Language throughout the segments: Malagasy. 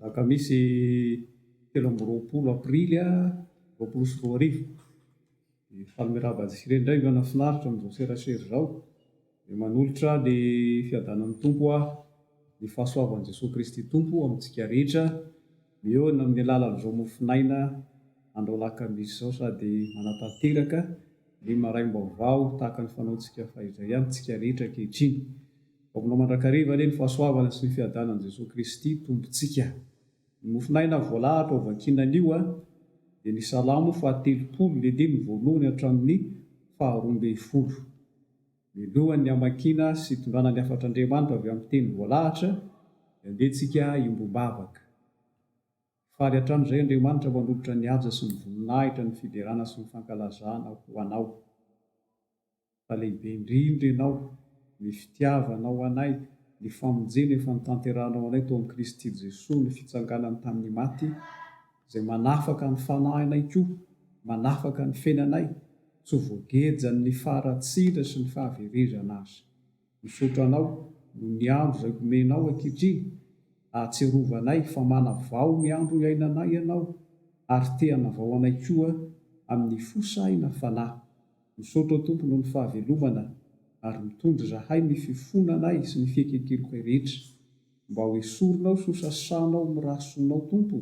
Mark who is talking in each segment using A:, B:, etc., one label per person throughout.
A: Alakamisy 23 aprily 2020. Dia faly miarahaba antsika rehetra indray mihaona finaritra amin'izao serasera izao. Dia manolotra ny fiadanan'ny Tompo aho, ny fahasoavan'i Jesoa Kristy Tompo amintsika rehetra. Mihaona amin'ny alalan'izao mofon'aina andro alakamisy izao sady manatanteraka ny maraim-baovao tahaka ny fanaontsika fahizay ihany tsika rehetra ankehitriny. Ho aminao mandrakariva anie ny fahasoavana sy ny fiadanan'i Jesoa Kristy Tompontsika. Ny mofon'aina voalahatra ho vakiana anio dia ny Salamo fahatelopolo ny andininy voalohany hatramin'ny faharoambinifolo. Milohan'ny hamakiana sy hitondrana ny hafatr'Andriamanitra avy amin'ny teny voalahatra dia andeha tsika hiombom-bavaka. Faly hatrany izay Andriamanitra manolotra ny haja sy ny voninahitra, ny fiderana sy ny fankalazana ho Anao. Fa lehibe indrindra Ianao, ny fitiavanao anay, ny famonjena efa notanterahanao anay tao amin'i Kristy Jesoa, ny fitsanganany tamin'ny maty, izay manafaka ny fanahinay koa, manafaka ny fiainanay, tsy ho voagejan'ny faharatsiana sy ny fahaverezana aza. Misaotra Anao noho ny andro izay omenao ankehitriny, ahatsiarovanay fa manavao ny andro iainanay Ianao, ary te hanavao anay koa amin'ny fo saina fanahy. Misaotra Tompo noho ny fahavelomana ary mitondra izahay ny fifonanay sy ny fiekenkelokay rehetra. Mba ho esorinao sy ho sasanao amin'ny ra sonao Tompo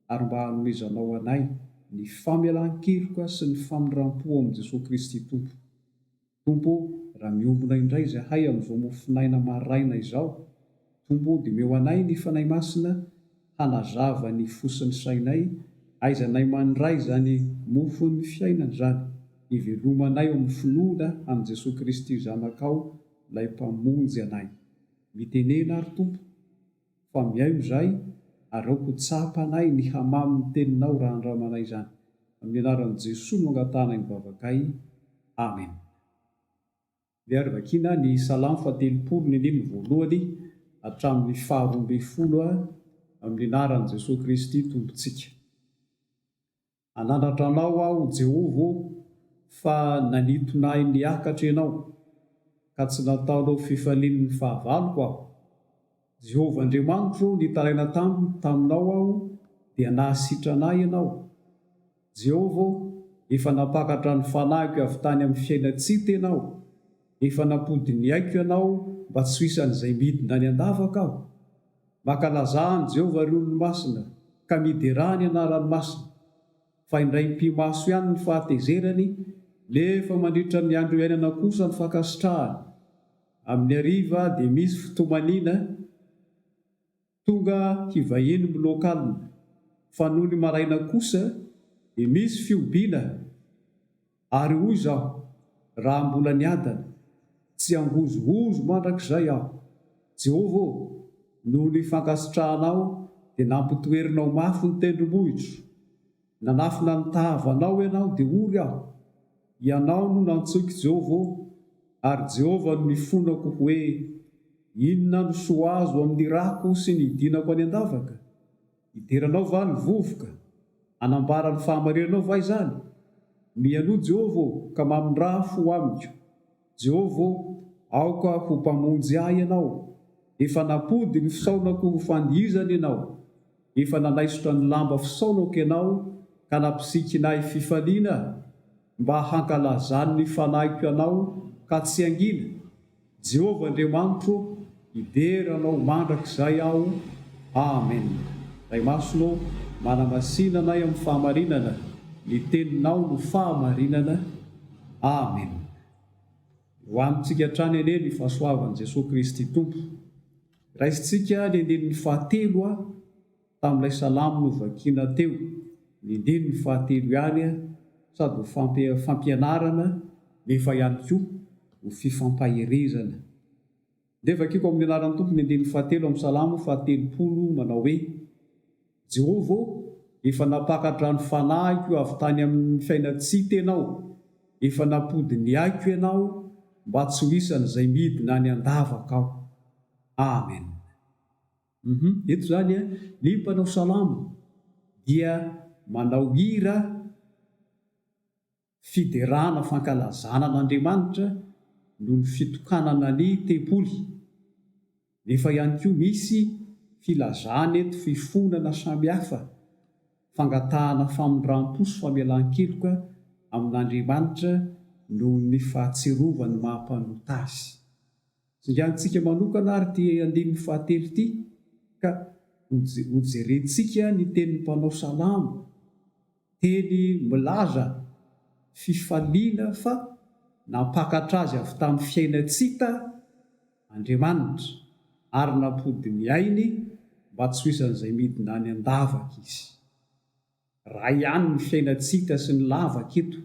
A: ary mba hanomezanao anay ny famelan-keloka sy ny famindram-po ao amin'i Jesoa Kristy Tompo. Tompo ô, raha miombona indray izahay amin'izao mofon'aina maraina izao, Tompo ô, dia omeo anay ny Fanahy Masina hanazava ny fo sy ny sainay, aizanay mandray izany mofon'ny fiainana izany, hivelomanay ao amin'ny finoana an'i Jesoa Kristy Zanakao, ilay Mpamonjy anay. Mitenena ary Tompo, fa mihaino izahay, ary aoka ho tsapanay ny hamamin'ny Teninao raha andramanay izany. Amin'ny anaran'i Jesoa no angatahanay ny vavakay. Amen. Dia ary vakiana ny Salamo fahatelopolo ny andininy voalohany hatramin'ny faharoambinifolo amin'ny anaran'i Jesoa Kristy Tompontsika. Hanandratra Anao aho, Jehovah ô, fa nanintona ahy niakatra Ianao, ka tsy nataonao fifalian'ny fahavaloko aho. Jehovah Andriamanitro ô, nitaraina taminao aho, dia nahasitrana ahy Ianao. Jehovah ô, efa nampakatra ny fanahiko avy tany amin'ny fiainan-tsy hita Ianao, efa nampody ny aiko Ianao mba tsy ho isan'izay midina any an-davaka aho. Mankalazà an'i Jehovah, ry olo-masina, ka miderà ny anarany masina. Fa indray mipi-maso ihany ny fahatezerany, nefa mandritra ny andro iainana kosa ny fankasitrahany. Amin'ny hariva dia misy fitomaniana. Tonga hivahiny miloaka alina, fa nony maraina kosa dia misy fihobiana, ary hoy izaho, raha mbola niadana, Tsy hangozohozo mandrakizay aho. Jehovah ô, noho ny fankasitrahanao dia nampitoherinao mafy ny tendrombohitro. Nanafina ny tavanao ianao dia ory aho. Ianao no nantsoiko Jehovah ô, ary Jehovah no nifonako hoe, Inona no soa azo amin'ny rako sy ny hidinako any an-davaka? Hidera anao va ny vovoka? Hanambara ny fahamarinanao va izany? Mihainoa Jehovah ô, ka mamindrà fo amiko. Jehovah ô, aoka ho Mpamonjy ahy Ianao. Efa nampody ny fisaonako ho fandihizana Ianao. Efa nanaisotra ny lamba fisaonako Ianao ka nampisikina ahy fifaliana, mba hankalazan'ny fanahiko Anao ka tsy hangina. Jehovah Andriamanitro ô, hidera Anao mandrakizay aho. Amen. Ray Masina ô, manamasina anay amin'ny fahamarinana, ny Teninao no fahamarinana. Amen. Ho amintsika hatrany anie ny fahasoavan'i Jesoa Kristy Tompo. Raisintsika ny andininy fahatelo a tamin'ilay salamo novakiana teo, ny andininy fahatelo ihany a, sady ho fampianarana nefa ihany koa ho fifampaherezana. Ndeha vakiko amin'ny anaran'ny Tompo ny andininy fahatelo amin'ny Salamo fahatelopolo manao hoe, Jehovah ô, efa nampakatra ny fanahiko avy tany amin'ny fiainan-tsy hita Ianao, efa nampody ny aiko Ianao mba tsy ho isan'izay midina any an-davaka aho. Amen. Hum, eto izany ny mpanao salamo dia manao hira Fiderana fankalazana an'Andriamanitra noho ny fitokanana ny tempoly, nefa ihany koa misy filazana eto fifonana samihafa, fangatahana famindram-po sy famelan-keloka amin'Andriamanitra noho ny fahatsiarovany maha mpanota azy. Singanintsika manokana ary ity andininy fahatelo ity ka hojerentsika ny tenin'ny mpanao salamo, teny milaza fifaliana fa nampakatra azy avy tamin'ny fiainan-tsy hita Andriamanitra ary nampody ny ainy mba tsy ho isan'izay midina any an-davaka izy. Ray ihany ny fiainan-tsy hita sy ny lavaka eto.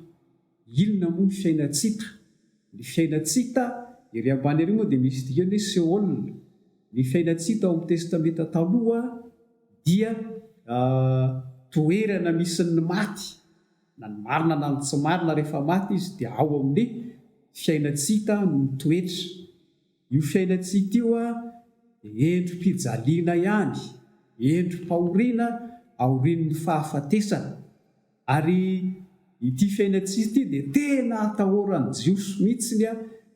A: Inona moa ny fiainan-tsy hita? Ny fiainan-tsy hita, ery ambany ery moa dia misy dikany hoe Seol. Ny fiainan-tsy hita ao amin'ny Testamenta Taloha dia toerana misy ny maty, na ny marina na ny tsy marina rehefa maty izy dia ao amin'ny fiainan-tsy hita no mitoetra. Io fiainan-tsy hita io dia endri-pijaliana ihany, endri-pahoriana aorian'ny fahafatesana. Ary ity fiainan-tsy hita ity dia tena atahoran'ny Jiosy mihitsy,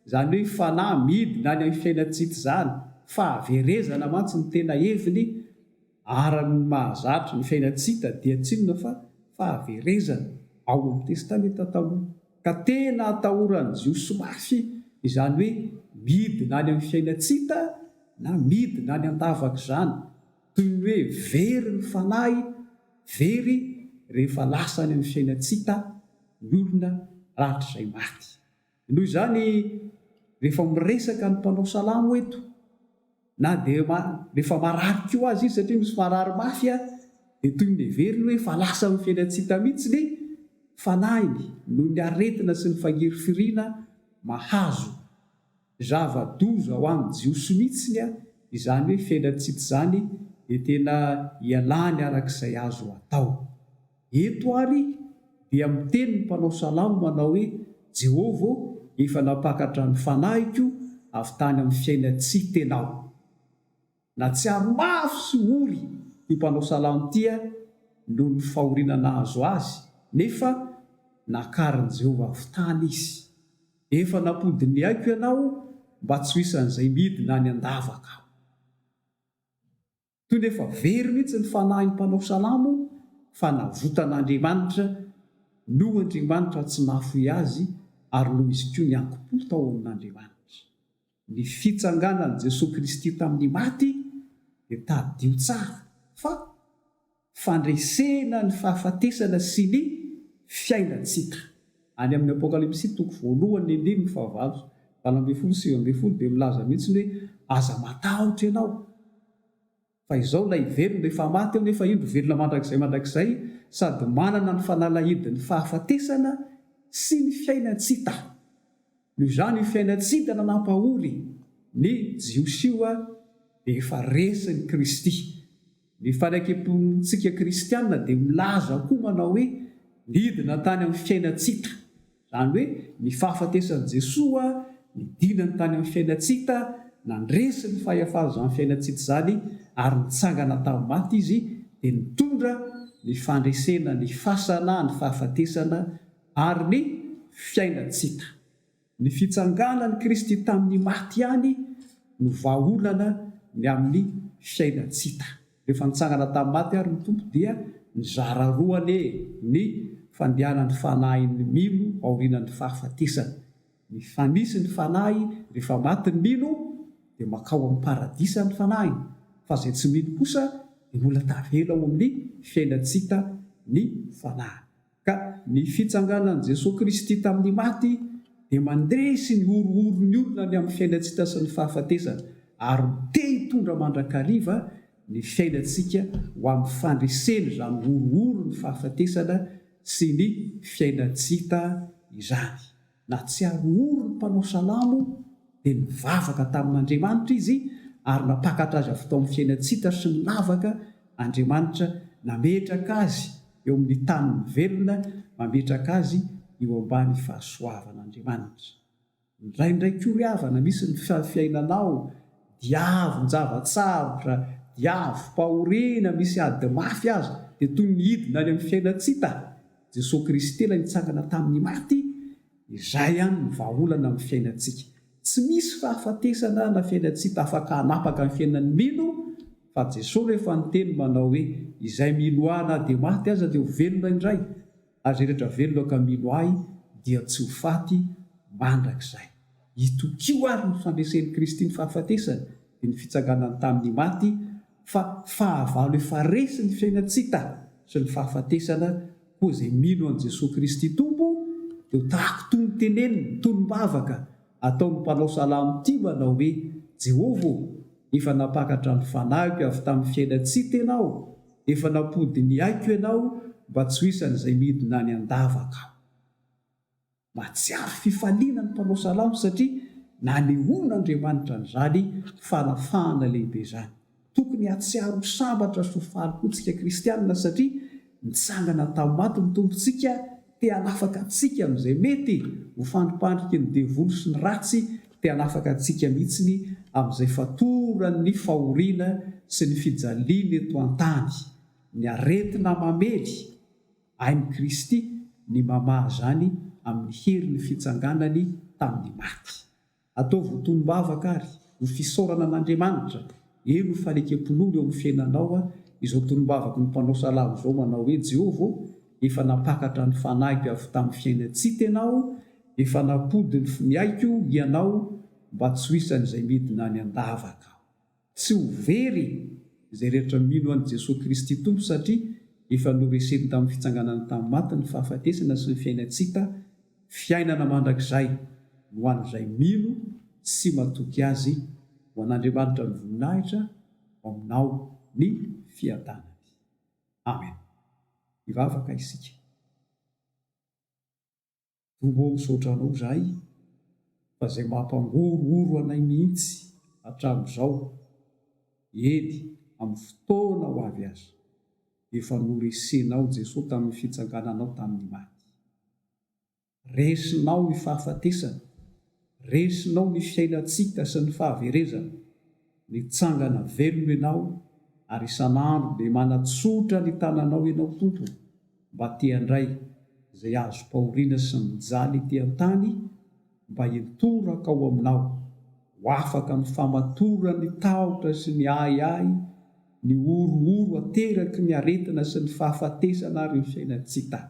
A: izany hoe fanahy midina any amin'ny fiainan-tsy hita izany. Fahaverezana mantsy no tena heviny, ary ny mahazatra ny fiainan-tsy hita dia tsy inona fa fahaverezana ao amin'ny Testamenta Taloha. Ka tena atahoran'ny Jiosy mafy izany hoe midina any amin'ny fiainan-tsy hita na midina any an-davaka izany. Toy ny hoe very ny fanahy, very rehefa lasa any amin'ny fiainan-tsy hita ny olona rahatrizay maty. Noho izany, rehefa miresaka ny mpanao salamo eto, Na dia rehefa marary koa aza izy, satria misy marary mafy, dia toy ny heveriny hoe efa lasa amin'ny fiainan-tsy hita mihitsy ny fanahiny noho ny aretina sy ny fangirifiriana mahazo. Zava-doza ho an'ny Jiosy mihitsy izany hoe fiainan-tsy hita izany, dia tena ialany araka izay azo atao. Eto àry dia miteny ny mpanao salamo manao hoe, Jehovah ô, efa nampakatra ny fanahiko avy tany amin'ny fiainan-tsy tenao. Nahatsiaro mafy sy ory ity mpanao salamo ity noho ny fahoriana nahazo azy, nefa nakarin'i Jehovah avy tany izy. Efa nampody ny aiko ianao mba tsy ho isan'izay midina any an-davaka aho. Toy ny efa very mihitsy ny fanahin'ny mpanao salamo fa navotan'Andriamanitra noho Andriamanitra tsy nahafoy azy ary noho izy koa niankim-po tao amin'Andriamanitra. Ny fitsanganan'i Jesoa Kristy tamin'ny maty dia tadidio tsara fa fandresena ny fahafatesana sy ny fiainan-tsita. Any amin'ny Apokalypsy toko voalohany andininy fahavalo 18 sy 19 dia milaza mihitsy ny hoe aza matahotra ianao fa izao ilay velona efa maty aho nefa indro velona mandrakizay mandrakizay sady manana ny fanalahidin'ny fahafatesana sy ny fiainan-tsita. Noho izany io fiainan-tsita nanampahory ny Jiosy io dia efa resin'i Kristy. Ny fanekem-pontsika kristiana dia milaza koa manao hoe nidina tany amin'ny fiainan-tsy hita. Izany hoe ny fahafatesan'i Jesoa, nidinany tany amin'ny fiainan-tsy hita, nandresy ny fahefan'izany fiainan-tsy hita izany ary nitsangana tamin'ny maty Izy dia nitondra ny fandresena ny fasana, ny fahafatesana ary ny fiainan-tsy hita. Ny fitsanganan'i Kristy tamin'ny maty ihany no vahaolana ny amin'ny fiainan-tsy hita. Rehefa nitsangana tamin'ny maty àry ny Tompo dia nizara roa anie ny fandehanan'ny fanahin'ny mino aorianan'ny fahafatesana. Ny fanisy ny fanahy rehefa maty ny mino dia makao amin'ny paradisa ny fanahiny, fa izay tsy mino kosa dia mbola tavela ao amin'ny fiainan-tsy hita ny fanahiny. Ka ny fitsanganan'i Jesoa Kristy tamin'ny maty dia mandresy ny horohoron'ny olona ny amin'ny fiainan-tsita sy ny fahafatesana ary te hitondra mandrakariva ny fiainantsika ho amin'ny fandresena izany horohoron'ny fahafatesana sy ny fiainan-tsita izany. Nahatsiaro ory ny mpanao salamo dia nivavaka tamin'Andriamanitra izy ary nampakatra azy avy tao amin'ny fiainan-tsita sy ny lavaka Andriamanitra, nametraka azy eo amin'ny tanin'ny velona, mametraka azy eo ambany fahasoavan'Andriamanitra. Indraindray koa ry havana misy ny fiainanao diavin-java-tsarotra, diavom-pahoriana, misy ady mafy aza, dia toy ny hidina any amin'ny fiainan-tsita. Jesoa Kristy ilay nitsangana tamin'ny maty, izay ihany no vahaolana amin'ny fiainantsika. Tsy misy fahafatesana na fiainan-tsy hita afaka hanapaka ny fiainan'ny mino Fa Jesoa no efa niteny manao hoe, Izay mino Ahy na dia maty aza dia ho velona indray, ary izay rehetra velona ka mino Ahy dia tsy ho faty mandrakizay. Itokio àry ny fandresen'i Kristy ny fahafatesana, dia ny fitsanganany tamin'ny maty, fa fahavalo efa resy ny fiainan-tsita sy ny fahafatesana, koa izay mino an'i Jesoa Kristy Tompo dia ho tahaka toy ny teneniny, tonom-bavaka ataon'ny mpanao salamo ity manao hoe, Jehovah ô, efa nampakatra ny fanahiko avy tamin'ny fiainan-tsita Ianao, efa nampody ny aiko Ianao mba tsy ho isan'izay midina any an-davaka aho. Mahatsiaro fifaliana ny mpanao salamo satria nanehoan'Andriamanitra an'izany fanafahana lehibe izany. Tokony hahatsiaro ho sambatra sy ho faly koa isika kristianina satria nitsangana tamin'ny maty ny Tompontsika te hanafaka antsika amin'izay mety ho fandripandriky ny devoly sy ny ratsy, te hanafaka antsika mihitsy amin'izay fatoran'ny fahoriana sy ny fijaliana eto an-tany, ny aretina mamely. Hain'i Kristy ny mamaha izany amin'ny herin'ny fitsanganany tamin'ny maty. Ataovy ho tonom-bavaka ary ho fisaorana an'Andriamanitra, eny ho fanekem-pinoana eo amin'ny fiainanao izao tonom-bavaky ny mpanao salamo izao manao hoe, Jehovah ô, efa nampakatra ny fanahiko avy tamin'ny fiainan-tsita Ianao, efa nampody ny aiko Hianao mba tsy ho isan'izay midina any an-davaka aho. Tsy ho very izay rehetra mino an'i Jesoa Kristy Tompo satria efa noreseny tamin'ny fitsanganany tamin'ny maty ny fahafatesana sy ny fiainan-tsita, fiainana mandrakizay ho an'izay mino sy matoky Azy, ho an'Andriamanitra ny voninahitra, ho aminao ny fiadanany. Amen. Hivavaka isika. Tompo ô misaotra anao izahay fa izay mampangorohoro anay mihitsy hatramin'izao, eny amin'ny fotoana ho avy aza, efa noresenao Jesoa tamin'ny fitsangananao tamin'ny maty. Resinao ny fahafatesana, resinao ny fiainantsika sy ny fahaverezana, nitsangana velona Ianao ary isan'andro dia manatsotra ny tananao Ianao Tompo mba te handray izay azom-pahoriana sy mijaly ety an-tany mba hitoraka ao aminao, ho afaka amin'ny famatoran'ny tahotra sy ny ahiahy, ny horohoro ateraky ny aretina sy ny fahafatesana ary ny fiainan-tsita.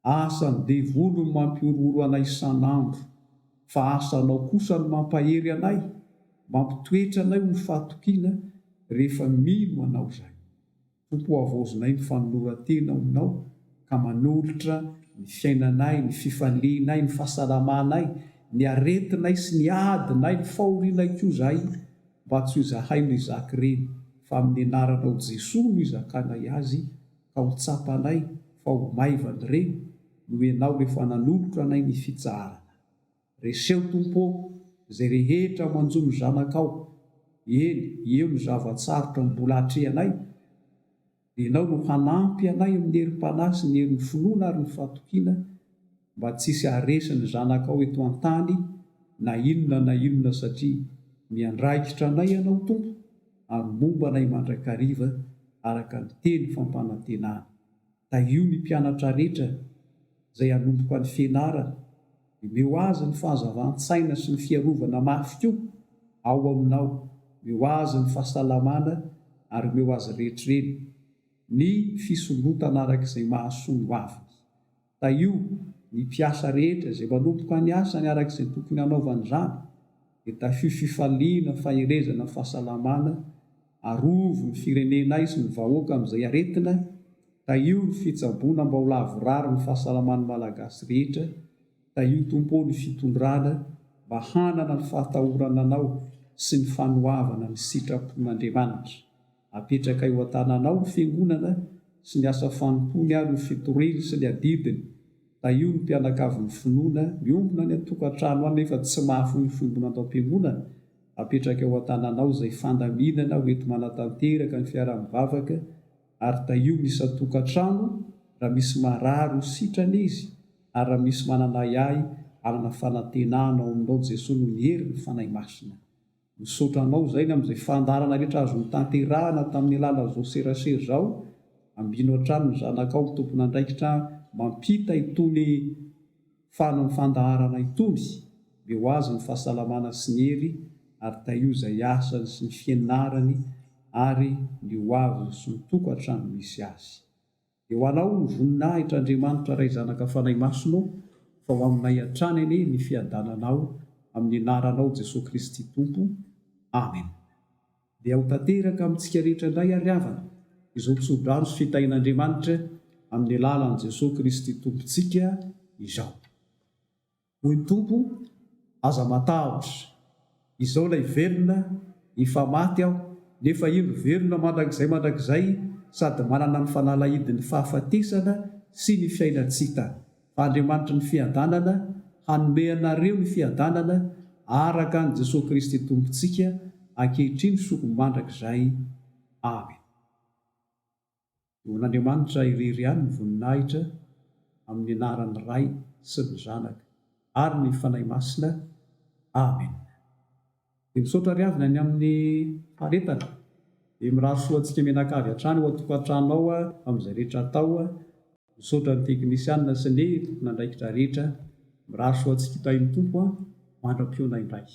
A: Asan'ny devoly ny mampihorohoro anay isan'andro, fa asanao kosa ny mampahery anay, mampitoetra anay ho fahatokiana rehefa mino anao izahay. Tompo o havaozinay ny fanoloran-tena ao aminao ka manolotra ny fiainanay, ny fifalianay, ny fahasalamanay, ny aretinay sy ny adinay, ny fahorianay koa izahay mba tsy ho izahay no hizaka ireny fa amin'ny anaranao Jesoa no hizakanay azy ka ho tsapanay fa ho maivana ireny noho Ianao rehefa nanolotra anay ny fitsaharana. Reseo Tompo ô, izay rehetra manjo ny zanakao, eny, eo ny zava-tsarotra mbola atrehanay, dia Ianao no hanampy anay amin'ny herim-panahy sy ny herin'ny finoana ary ny fahatokiana mba tsy hisy haharesy ny zanakao eto an-tany na inona na inona satria miandraikitra anay Ianao Tompo ary momba anay mandrakariva araka ny teny fampanantenana. Tahio ny mpianatra rehetra izay hanomboka ny fianarana, omeo azy ny fahazavan-tsaina sy ny fiarovana mafy koa ao aminao, omeo azy ny fahasalamana ary omeo azy rehetra ireny ny fisondrotana araka izay mahasoa ny hoaviny. Tahio ny mpiasa rehetra izay manomboka ny asany araka izay tokony hanaovany izany, dia tafio fifaliana, faherezana, fahasalamana, arovy ny firenenay sy ny vahoaka amin'izay aretina, tahio ny fitsaboana mba ho lavorary ny fahasalaman'ny Malagasy rehetra, tahio Tompo ô ny fitondrana mba hanana ny fahatahorana Anao sy ny fanoavana ny sitrapon'Andriamanitra. Apetrakay ho an-tananao ny Fiangonana sy ny asa fanompoany ary ny fitoriany sy ny adidiny. Tahio ny mpianakavin'ny finoana, miombona any an-tokantrano any nefa tsy mahafoy ny fiombonana ato am-piangonana. Apetrakay ho an-tananao izay fandaminana ho enti-manatanteraka ny fiaraha-mivavaka ary tahio ny isan-tokantrano raha misy marary ho sitrana izy ary raha misy manana ahiahy hanana fanantenana ao aminao Jesoa noho ny herin'ny Fanahy Masina. Misaotra anao Zaina amin'izay fandaharana rehetra azo notanterahana tamin'ny alalan'izao serasera izao. Ambino hatrany ny zanakao ny tompon'andraikitra mampita itony fanao fandaharana itony. Omeo azy ny fahasalamana sy ny hery ary tahio izay asany sy ny fianarany. ary ny ho aviny sy ny tokantrano misy azy. Dia ho anao ny voninahitra Andriamanitra Ray Zanaka Fanahy Masina ô, fa ho aminay hatrany anie ny fiadananao amin'ny anaranao Jesoa Kristy Tompo. Amen. Dia ho tanteraka amintsika rehetra indray ary havana izao tsodrano sy fitahian'Andriamanitra amin'ny alalan'i Jesoa Kristy Tompontsika izao. Hoy ny Tompo, Aza matahotra, Izao ilay velona, efa maty Aho, nefa indro velona mandrakizay mandrakizay sady manana ny fanalahidin'ny fahafatesana sy ny fiainan-tsy hita. Fa Andriamanitry ny fiadanana hanome anareo ny fiadanana araka an'i Jesoa Kristy Tompontsika, ankehitriny sy ho mandrakizay. Amena. Ho an'Andriamanitra irery ihany ny voninahitra, amin'ny anaran'ny Ray sy ny Zanaka ary ny Fanahy Masina. Amena. Dia misaotra ry havana ny amin'ny faharetana. Dia mirary soa antsika mianakavy hatrany ao an-tokantrano ao amin'izay rehetra atao. Misaotra ny teknisianina sy ny tompon'andraikitra rehetra. Mirary soa antsika hitahin'ny Tompo mandra-pihaona indray.